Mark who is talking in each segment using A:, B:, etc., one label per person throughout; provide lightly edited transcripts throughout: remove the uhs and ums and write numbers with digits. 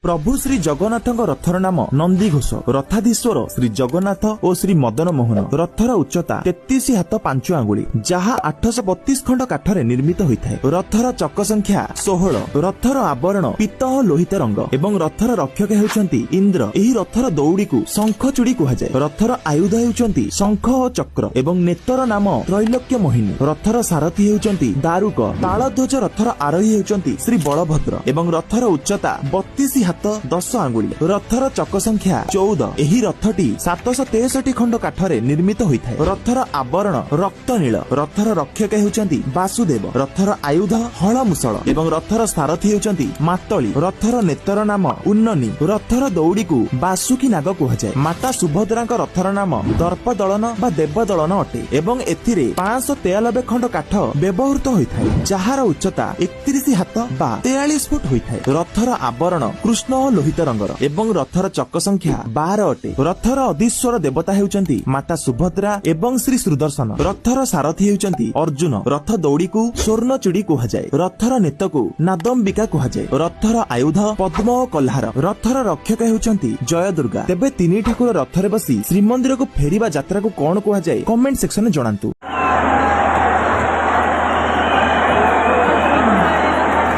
A: ପ୍ରଭୁ ଶ୍ରୀ ଜଗନ୍ନାଥଙ୍କ ରଥର ନାମ ନନ୍ଦିଘୋଷ। ରଥାଧୀଶ୍ୱର ଶ୍ରୀ ଜଗନ୍ନାଥ ଓ ଶ୍ରୀ ମଦନ ମୋହନ। ରଥର ଉଚ୍ଚତା 33 ହାତ 5 ଆଙ୍ଗୁଳି, ଯାହା 832 ଖଣ୍ଡ କାଠରେ ନିର୍ମିତ ହୋଇଥାଏ। ରଥର ଚକ ସଂଖ୍ୟା 16। ରଥର ଆବରଣ ପୀତ ଓ ଲୋହିତ ରଙ୍ଗ ଏବଂ ରଥର ରକ୍ଷକ ହେଉଛନ୍ତି ଇନ୍ଦ୍ର। ଏହି ରଥର ଦଉଡ଼ିକୁ ଶଙ୍ଖଚୂଡ଼ି କୁହାଯାଏ। ରଥର ଆୟୁଧ ହେଉଛନ୍ତି ଶଙ୍ଖ ଓ ଚକ୍ର ଏବଂ ନେତର ନାମ ତ୍ରୈଲୋକ୍ୟ ମୋହିନୀ। ରଥର ସାରଥୀ ହେଉଛନ୍ତି ଦାରୁକ। ତାଳଧ୍ୱଜ ରଥର ଆରୋହୀ ହେଉଛନ୍ତି ଶ୍ରୀ ବଳଭଦ୍ର ଏବଂ ରଥର ଉଚ୍ଚତା 32 ହାତ 10 ଆଙ୍ଗୁଳି। ରଥର ଚକ ସଂଖ୍ୟା 14। ଏହି ରଥଟି 763 ଖଣ୍ଡ କାଠରେ ନିର୍ମିତ ହୋଇଥାଏ। ରଥର ଆବରଣ ରକ୍ତ ନୀଳ। ରଥର ରକ୍ଷକ ହେଉଛନ୍ତି ବାସୁଦେବ। ରଥର ଆୟୁଧ ହଳ ମୁସଳ ଏବଂ ରଥର ସାରଥୀ ହେଉଛନ୍ତି ମାତଳି। ରଥର ନେତର ନାମ ଉନ୍ନନି। ରଥର ଦଉଡ଼ିକୁ ବାସୁକି ନାଗ କୁହାଯାଏ। ମାତା ସୁଭଦ୍ରାଙ୍କ ରଥର ନାମ ଦର୍ପଦଳନ ବା ଦେବଦଳନ ଅଟେ ଏବଂ ଏଥିରେ 593 ଖଣ୍ଡ କାଠ ବ୍ୟବହୃତ ହୋଇଥାଏ, ଯାହାର ଉଚ୍ଚତା 31 ହାତ ବା 43 ଫୁଟ ହୋଇଥାଏ। ରଥର ଆବରଣ କୃଷ୍ଣ ଓ ଲୋହିତ ରଙ୍ଗର ଏବଂ ରଥର ଚକ ସଂଖ୍ୟା 12 ଅଟେ। ରଥର ଅଧୀଶ୍ୱର ଦେବତା ହେଉଛନ୍ତି ମାତା ସୁଭଦ୍ରା ଏବଂ ଶ୍ରୀ ସୁଦର୍ଶନ। ରଥର ସାରଥୀ ହେଉଛନ୍ତି ଅର୍ଜୁନ। ରଥ ଦଉଡ଼ିକୁ ସ୍ୱର୍ଣ୍ଣଚୂଡ଼ି କୁହାଯାଏ। ରଥର ନେତକୁ ନାଦମ୍ବିକା କୁହାଯାଏ। ରଥର ଆୟୁଧ ପଦ୍ମ ଓ କହ୍ଲାର। ରଥର ରକ୍ଷକ ହେଉଛନ୍ତି ଜୟ ଦୁର୍ଗା। ତେବେ ତିନି ଠାକୁର ରଥରେ ବସି ଶ୍ରୀମନ୍ଦିରକୁ ଫେରିବା ଯାତ୍ରାକୁ କଣ କୁହାଯାଏ, କମେଣ୍ଟ ସେକ୍ସନରେ ଜଣାନ୍ତୁ।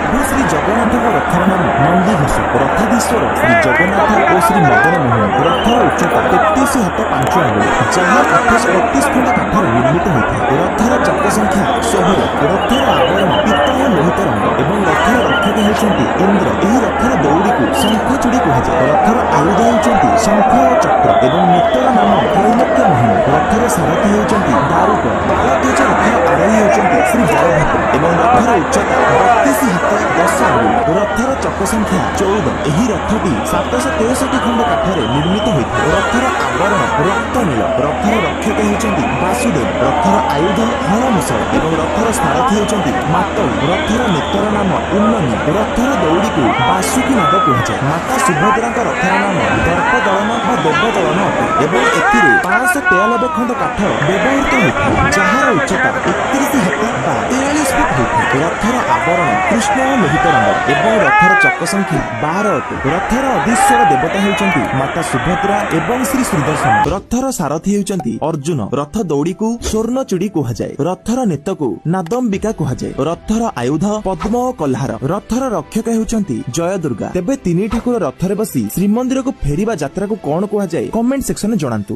A: ପ୍ରଭୁ ଶ୍ରୀ ଜଗନ୍ନାଥଙ୍କ ରଥର ନାମ ନନ୍ଦିଘୋଷ। ରଥାଧୀଶ୍ୱର ଶ୍ରୀ ଜଗନ୍ନାଥ ଓ ଶ୍ରୀ ମଦନ ମୋହନ। ରଥର ଉଚ୍ଚତା 33 ହାତ 5 ଆଙ୍ଗୁଳି, ଯାହା 832 ଖଣ୍ଡ କାଠରେ ନିର୍ମିତ ହୋଇଥାଏ। ରଥର ଚକ ସଂଖ୍ୟା 16। ରଥର ଆବରଣ ପୀତ ଓ ଲୋହିତ ରଙ୍ଗ ଏବଂ ରଥର ରକ୍ଷକ ହେଉଛନ୍ତି ଇନ୍ଦ୍ର। ଏହି ରଥର ଦଉଡ଼ିକୁ ଶଙ୍ଖଚୂଡ଼ି କୁହାଯାଏ। ରଥର ଆୟୁଧ ହେଉଛନ୍ତି ଶଙ୍ଖ ଓ ଚକ୍ର ଏବଂ ନେତର ନାମ ତ୍ରୈଲୋକ୍ୟ ମୋହିନୀ। ରଥର ସାରଥୀ ହେଉଛନ୍ତି ଦାରୁକ। ତାଳଧ୍ୱଜ ରଥର ଆରୋହୀ ହେଉଛନ୍ତି ଶ୍ରୀ ବଳଭଦ୍ର ଏବଂ ରଥର ଉଚ୍ଚତା 32 ହାତ 10 ଆଙ୍ଗୁଳି। ରଥର ଚକ ସଂଖ୍ୟା 14। ଏହି ରଥଟି 763 ଖଣ୍ଡ କାଠରେ ନିର୍ମିତ ହୋଇଥାଏ। ରଥର ଆବରଣ ରକ୍ତ ନୀଳ। ରଥର ରକ୍ଷକ ହେଉଛନ୍ତି ବାସୁଦେବ। ରଥର ଆୟୁଧ ହଳ ମୁସଳ ଏବଂ ରଥର ସାରଥୀ ହେଉଛନ୍ତି ମାତଳି। ରଥର ନେତର ନାମ ଉନ୍ନନି। ରଥର ଦଉଡ଼ିକୁ ବାସୁକି ନାଗ କୁହାଯାଏ। ମାତା ସୁଭଦ୍ରାଙ୍କ ରଥର ନାମ ଦର୍ପଦଳନ ବା ଦେବଦଳନ ଅଟେ ଏବଂ ଏଥିରେ 593 ଖଣ୍ଡ କାଠ ବ୍ୟବହୃତ ହୋଇଥାଏ, ଯାହାର ଉଚ୍ଚତା 31 ହାତ ବା 43 ଫୁଟ ହୋଇଥାଏ। ରଥର ଆବରଣ କୃଷ୍ଣ ଓ ଲୋହିତ ରଙ୍ଗର ଏବଂ ରଥର ଚକ ସଂଖ୍ୟା 12 ଅଟେ। ରଥର ଅଧୀଶ୍ୱର ଦେବତା ହେଉଛନ୍ତି ମାତା ସୁଭଦ୍ରା ଏବଂ ଶ୍ରୀ ସୁଦର୍ଶନ। ରଥର ସାରଥୀ ହେଉଛନ୍ତି ଅର୍ଜୁନ। ରଥ ଦଉଡ଼ିକୁ ସ୍ୱର୍ଣ୍ଣଚୂଡ଼ି କୁହାଯାଏ। ରଥର ନେତକୁ ନାଦମ୍ବିକା କୁହାଯାଏ। ରଥର ଆୟୁଧ ପଦ୍ମ ଓ କହ୍ଲାର। ରଥର ରକ୍ଷକ ହେଉଛନ୍ତି ଜୟ ଦୁର୍ଗା। ତେବେ ତିନି ଠାକୁର ରଥରେ ବସି ଶ୍ରୀମନ୍ଦିରକୁ ଫେରିବା ଯାତ୍ରାକୁ କଣ କୁହାଯାଏ, କମେଣ୍ଟ ସେକ୍ସନରେ ଜଣାନ୍ତୁ।